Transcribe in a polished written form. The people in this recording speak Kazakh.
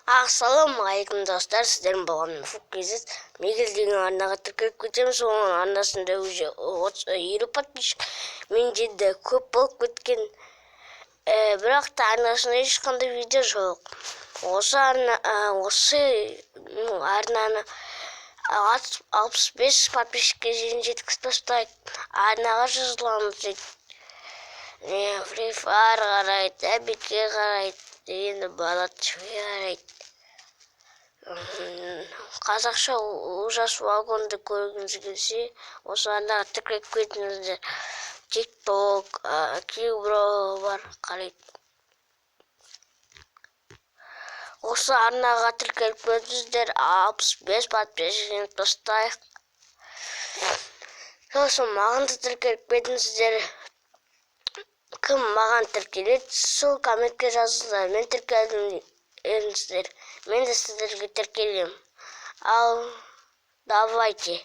Ассалаумағалейкум, достар! Сіздермен болған Фук kz. Мигель деген арнаға тіркеліп кетеміз. Оның арнасында уже 50 подписчик, менде де көп болып кеткен. Бірақ та арнасында ешқандай видео жоқ. Осы арна, осы арнаны 65 подписчикке дейін жеткізіп тастайық. Арнаға жазыламыз дейді. Не Free Fire қарайды, Әбеке қарайды, енді бала ТВ қарайды. Қазақша ужас вагонды көргіңіз келсе, осы арнаға тіркеліп кетіңіздер. Тик Ток, Кибро бар, қарайды. Осы арнаға тіркеліп кетіңіздер, 65 подписчик тастайық. Сосын маған да тіркеліп кетіңіздер. Кім маған тіркеледі, сол комментке жазыңыздар: «Мен тіркелдім» деңіздер, мен де сіздерге тіркелемін. Ал давайте.